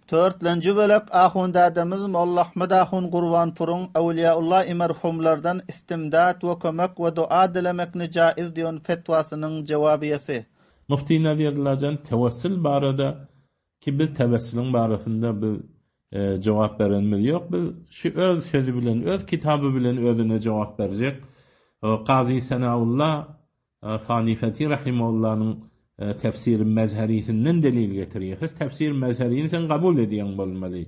Törtlenji bölek Ahundädemiz Molla Ahmet ahun Gurbanpuryň Öwliýaullahi merhumlardan istimdat we kömek we dua dilemekni jaiz diýen fetwasynyň jewabiýesi. Mufti Nazirlajan tewessül barada ki biz tewessüliň barasynda biz jogap berenimiz ýok biz şu öz sözi bilen öz kitaby bilen özüne jogap berjek Kazy Senaulla Fanifeti Rahimullanyň Tefsiri Mezherisinden delil getirýär. Siz Tefsiri Mezherini sen kabul edýäň bolmaly.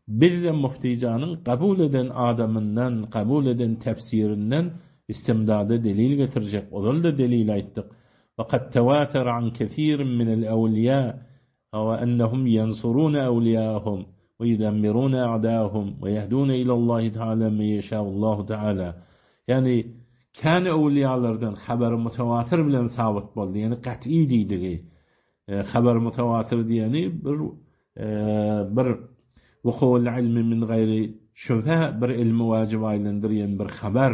Bizde Muftijanyň kabul eden adamyndan, kabul eden tefsirinden istimdada delil getirjek. Ozal-da delil aýtdyk. Ve kad tewatere an kesirin minel ewliýa Hawa ennehum ýensurune ewliýaehum we ýudemmirune a'daehum we ýehdune ilallahi teala men ýeşaullahu teala. Ýagny kän öwliýalardan habary mutawatyr bilen sabyt boldy. Ýagny gat'y diýdigi. Habar mutawatyr diýeni bir bir wukuul ilmi min gaýri şübhe bir ilmi wajyp aýlandyrýan bir habar.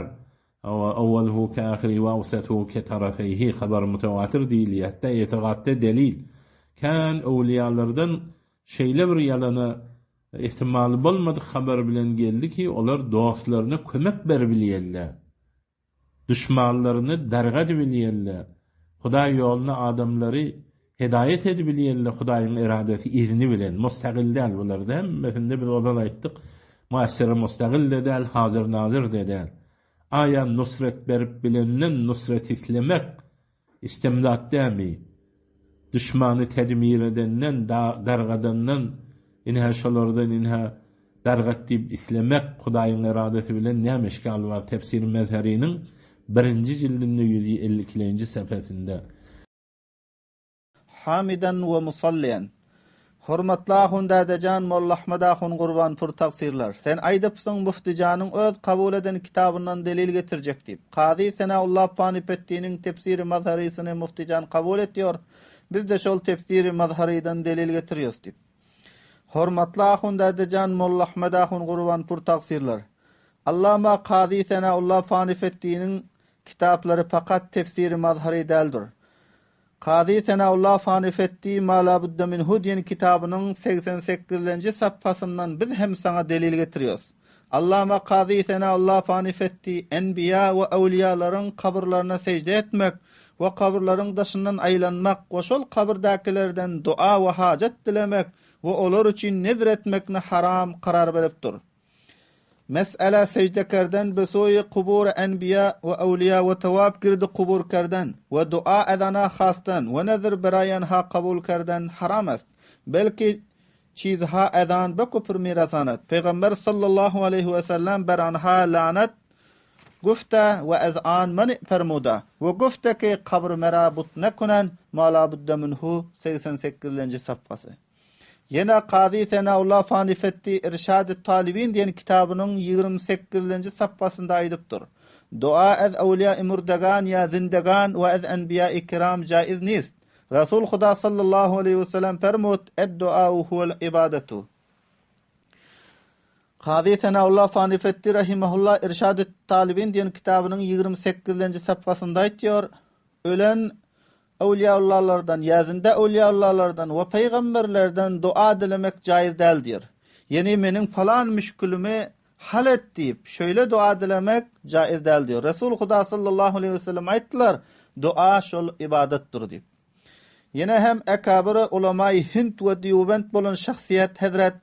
Hawa, awwaluhu ke ahirihi we awsatuhu ke tarafeýhi, habar mutawatyr diýilýär, hatda etigatda delil. Kän öwliýalardan şeýle bir ýalana ihtimaly bolmadyk habar bilen geldi ki, olar dostlaryna kömek beribilýärler, duşmanlaryny dargadybilýärler, Hudaý ýoluna adamlary Hedaýat edibilýänler Hudaýyň eradasy izni bilen, mustagyl däl bularda hemmesinde biz ozal aýtdyk, muassere mustagyl-da däl, hazyr-nazyr-da däl. Aýa nusret berip bilenden nusret islemek istimdat dämi? Duşmany tedmir edenden, dargadandan, ine şolardan ine dargat diýip islemek Hudaýyň eradasy bilen näme işgal bar? Tefsir Mezheriniň birinji jildinde 152-lenji sepesinde. Hamidan we musalliýan. Hormatly ahun dädejan Molla Ahmet ahun Gurbanpur tagsyrlar. Sen aýdypsyň Muftijanyň öz kabul eden kitabyndan delil getirjek diýip. Kazy Senaulla Panipetdiniň Tefsiri Mazharysyny Muftijan kabul etýor, biz-de şol Tefsiri Mazharydan delil getirýos diýip. Hormatly ahun dädejan Molla Ahmet ahun Gurbanpur tagsyrlar. Allama Kazy Senaulla Panipetdiniň Kitaplary pakat Tefsiri Mazhary däldir. Kazy Senaulla Fanifetdi Ma la budde minhu diýen kitabynyň 88-lenji saphasyndan biz hem saňa delil getirýos. Allama Kazy Senaulla Fanifetdi Enbiýa we öwliýalaryň kabyrlaryna sežde etmek we kabyrlaryň daşyndan aýlanmak we şol kabyrdäkilerden dua we hajat dilemek we olar üçin nezr etmekni haram karar beripdir. Mes'ele sejde kerden be suýi kubur enbiýa we öwliýa we tawaf girdi kubur kerden we dua ezana hasdan we nezr beraýanha kabul kerden haram est. Belki çizha ezan be küfr mirasanat. Pygamber sallallahu aleýhi we sellem beranha lanet güfte we ezan many permuda we güfte ki kabr mera but nekunen ma la budde minhu 88 lenji safhasy. Ýene Kazy Senaulla Fanifetdi Irşadü't-Talibin diýen kitabynyň 28-nji sapgasynda aýdypdyr, Dua ez awliýa-i murdegan ýa zindegan we ez enbiýa-i kiram jaiz nist. Resul Huda sallallahu aleýhi we sellem permut, Ed-duau huwel ibadatu. Kazy Senaulla Fanifetdi rahimahulla Irşadü't-Talibin diýen kitabynyň 28-nji sapgasynda aýtýar, Ölen Öwliýaullalardan, ýa zinde öwliýaullalardan we pygamberlerden dua dilemek jaýyz däldir. Ýeni meniň palan müşkilimi hal et diýip, şeýle dua dilemek jaýyz däldir. Resul Huda sallallahu aleýhi we sellem aýtdylar, Dua şol ybadatdyr diýip. Ýene hem ekabyry ulamaýy Hind we Dýubend bolan şahsyýet hezret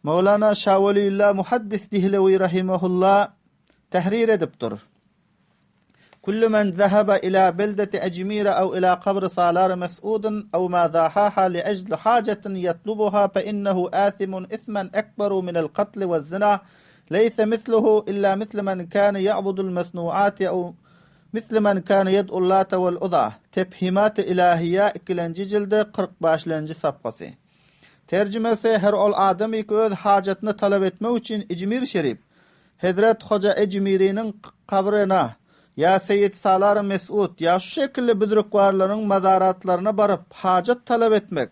Mawlana Şa Weliýullah Muhaddis Dihlewi rahimahulla tehrir edipdir. Kullu men zehebe ila beldeti Ejmire ew ila kabri Salar Mes'udin ew ma zahaha li ejli hajetin yatlubuha fe innehu athimun ithmen ekberu minel katli we zina leýse misluhu illa mislu men kâne ya'budul mesnu'ati ew mislu men kâne yed'ul Lâte vel Uzâ Tefhimat-y Ilahiýe ikilenji jildi 45-lenji sapgasy. Terjimesi Her ol adamyky öz hajatyny talap etmek üçin Ijmir şerif, Hezret Hoja Ejmiriniň kabryna, ýa Seýit Salar Mesut, ýa şu şekilli büzrükwarlaryň mazaratlaryna baryp hajat talap etmek,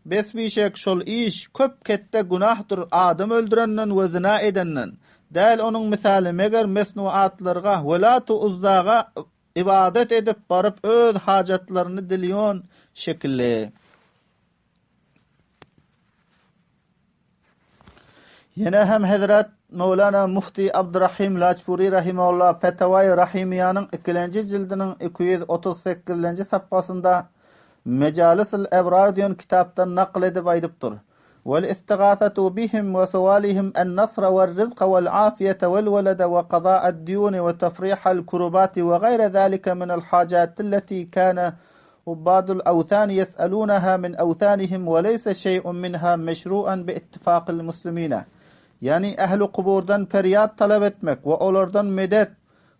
bes bişek şol iş köp ketde günahdyr adam öldürenden we zyna edenden, däl onuň mysaly meger mesnuatlarga we Latu Uzzaga ybadat edip baryp öz hajatlaryny dilýon şekilli. Ýene hem hezret Möwlana Mufti Abdurahim Laçpuri rahimehullah Fetawai Rahimiýanyň ikilenji jildiniň 238-lenji sapgasynda Mejalisul Ebrar diýen kitapdan nakl edip aýdypdyr. Wal istigasatu bihim we suwalihim en-nasra wer-rizka wal-afiýete wel-welede we kaza'ad-dýuni we tafrihal kurubati we gaýra zalika minel hajatilleti kana Ubbadul awthani ýes'alunaha min awthanihim we leýse şeý'un minha meşru'an bi ittifakil muslimine. Ýagny ähli kuburdan perýat talap etmek we olardan medet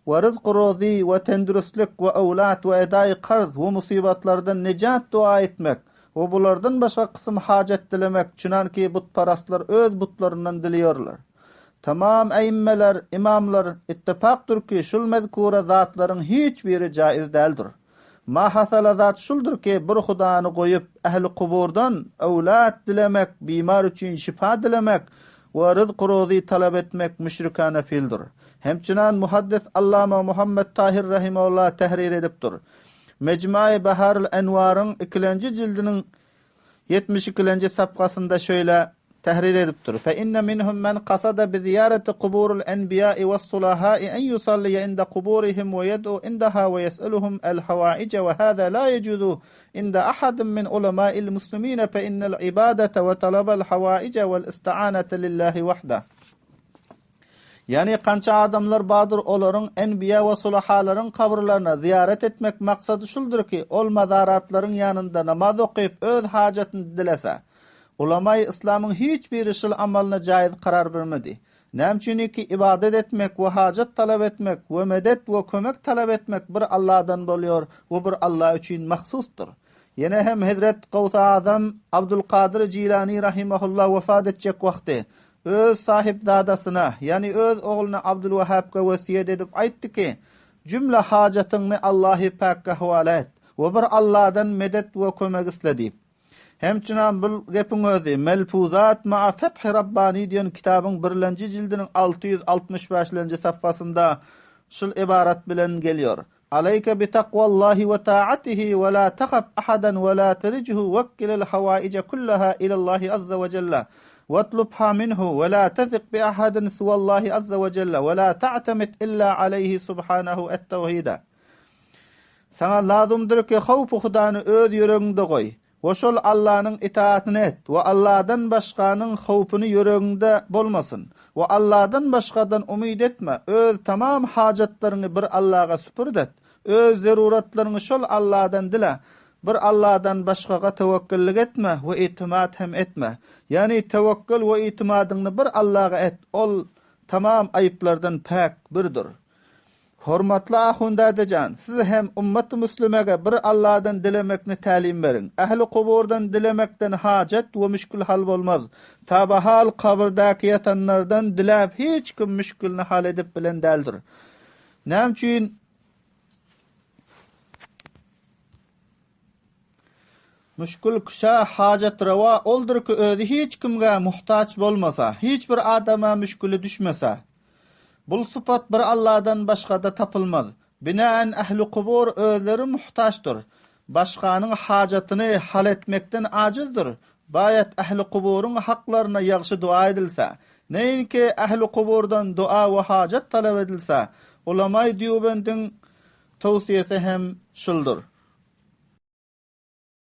we ryzk-rozy we tendürüstlik we öwlat we edaýy karz we musybatlardan nejat dua etmek we bulardan başga kysym hajat dilemek çünanki butparastlar öz butlaryndan dileýärler. Tamam äimmeler, ymamlar, ittifakdyr ki şul mezkura zatlaryň hiç biri jaiz däldir. Ma hasala zat şuldur ki, bir Hudany goýup, ähli kuburdan öwlat dilemek, bimar üçin şypa dilemek we ryzk-rozy talap etmek müşrikana pildir. Hemçinan muhaddis Allama Muhammet Tahyr rahimehullah tehrir edipdir. Mejmai Baharul Enwaryň ikilenji jildiniň 72-lenji sapgasynda şeýle tahrir edipdir, Fe inne minhum men kasada bi ziýareti kuburil enbiýai wes-sulahai en yusalliýe inde kuburihim we ýed'u indaha we ýes'eluhum el-hawaije we hâzâ lâ yejuzu inde ahadin min ulemâil muslimine fe innel ibadete we talabel hawaije wel-isti'anete lillahi wahdah. Ýagny kança adamlar bardyr olaryň enbiýa we sulahalaryň kabyrlaryna zyýarat etmek maksady şuldur ki ol mazaratlaryň ýanynda namaz okyp öz hajatyny dilese. Ulamaýy yslamyň hiç biri şul amalyna jaýyz karar bermedi. Näme üçiniki ybadat etmek we hajat talap etmek we medet we kömek talap etmek bir Alladan bolýar we bir Alla üçin mahsusdyr. Ýene hem Hezret Gawsy Azam Abdulkadyr Jilani rahimehullah wefat etjek wagty Öz sahypzadasyna, ýagny öz ogluna Abdulwahapga wesýet edip aýtdy ki, Jümle hajatyňny Allahy Päkge howala et we bir Alladan medet we kömek isle diýip. Hemçinan bul gepiň özi Melfuzat maa Fethi Rabbani diýen kitabyň birlenji jildiniň 665 lenji safhasynda şul ybarat bilen gelýor. Aleýke bi takwallahi we taatihi we la tahaf ahadan we la terjhu wekkilil hawaije kullaha ilallahi azza we jelle wetlubha minhu we la tezik bi ahadin siwallahi azza we jelle we la ta'temit illa aleýhi subhanahu et-tawhide. Saňa lazymdyr ki howpy Hudany öz ýüregiňde goý. We şol Allanyň itaatyny et we Alladan başganyň howpuny ýüregiňde bolmasyn. We Alladan başgadan umyt etme, öz tamam hajatlaryňy bir Allaga süpürt et. Öz zeruratlaryňy şol Alladan dile. Bir Alladan başgaga töwekgellik etme we itimat hem etme. Ýagny töwekgel we itimadyňny bir Allaga et, Ol tamam aýyplardan päk birdir. Hormatly ahun dädejan, siz hem ummaty müslimege bir Alladan dilemekni tälim beriň. Ähli kuburdan dilemekden hajat we müşkül hal bolmaz. Tabahal kabyrdäki ýatanlardan diläp hiç kim müşkülini hal edip bilen däldir. Näme üçin Müşkül küşä hajat rewa oldur ki özi hiç kimge muhtaç bolmasa, hiç bir adama müşküli düşmese. Bul sypat bir Alladan başgada tapylmaz. Binaen ähli kubur özleri muhtaçdyr. Başganyň hajatyny hal etmekden ajyzdyr. Baýat ähli kuburyň haklaryna ýagşy dua edilse. Neýinki ähli kuburdan dua we hajat talap edilse. Ulamaý Dýubendiň towsiýesi hem şuldur.